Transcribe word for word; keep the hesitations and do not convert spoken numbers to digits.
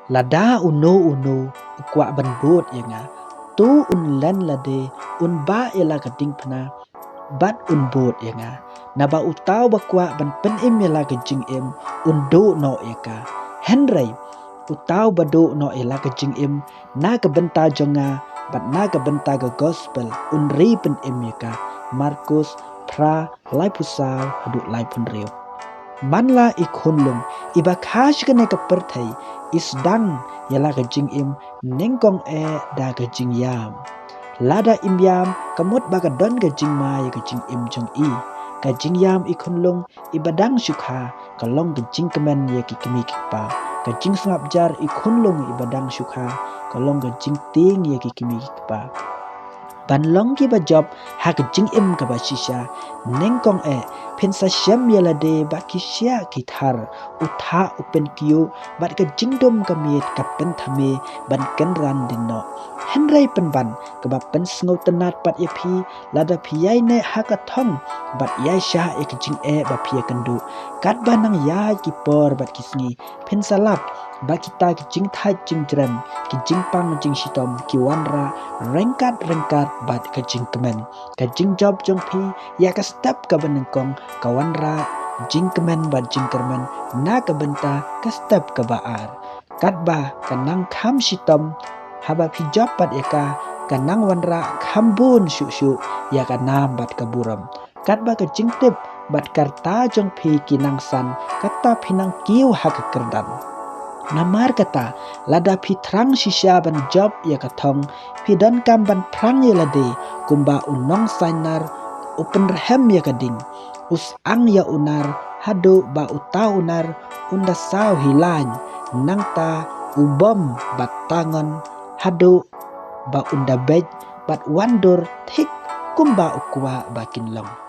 Lada uno uno u kwah ban bud ïa nga, to un len lade, un bah ïa la ka diengphna bad un bud ïa nga. Naba uta uba kwah ban pynim ïa la ka jingim, un duh noh ïa ka. Hynrei uta uba duh noh ïa la ka jingim na ka bynta jong nga bad na ka bynta ka gospel, un ri pynim ïa ka. Markus phra, laiphew saw haduh laiphew hynriew. Man la i khunlung iba kha sha kane ka pyrthei, i sdang ïa la ka jingim nyngkong eh da ka jingïam. Lada im ïam, ka mut ba ka don ka jingma ïa ka jingim jong i. Ka jingïam i khunlung iba dang shu kha ka long ka jingkmen ïa ki kmie ki kpa. Ka jingsngap jar i khunlung iba dang shu kha ka long ka jingtieng ïa ki kmie ki kpa. Ban long kiba jop ha ka jingim kaba shisha, nyngkong eh phin sa shem ïa lade bad ki shiah ki thar, u thah u pynkiew bad ka jingdum ka miet ka pynthame ban kynran dien noh. Hynrei pynban kaba pynsngewtynnat pat ïa phi, lada phi ïaineh ha ka thong bad ïaishah ïa ka jingeh ba phi ïakynduh, katba nang ïaid ki por bad ki sngi, phin sa lap ba kita ki jingthait jingjrem, ki jingpang jingshitom ki wanrah ryngkat ryngkat bad ka jingkmen. Ka jingjop jong phi ïa ka step kaba nyngkong ka wanrah jingkmen bad jingkyrmen na ka bynta ka step kaba ar. Katba ka nang kham shitom, haba phi jop pat ïa ka, ka nang wanrah kham bun shuh shuh ïa ka nam bad ka burom. Katba ka jingtip bad ka rta jong phi ki nang san, kata phi nang kiew ha ka kyrdan. Namar kata, lada phi thrang shisha ban jop ïa ka thong, phi donkam ban phrang ïa lade kumba u nongsainar u pynrhem ïa ka ding. U syang ïa u nar haduh ba uta u nar un da saw hi lain, nangta u bom bad tangon haduh ba un da beit bad wandur thik kumba u kwah ba kin long.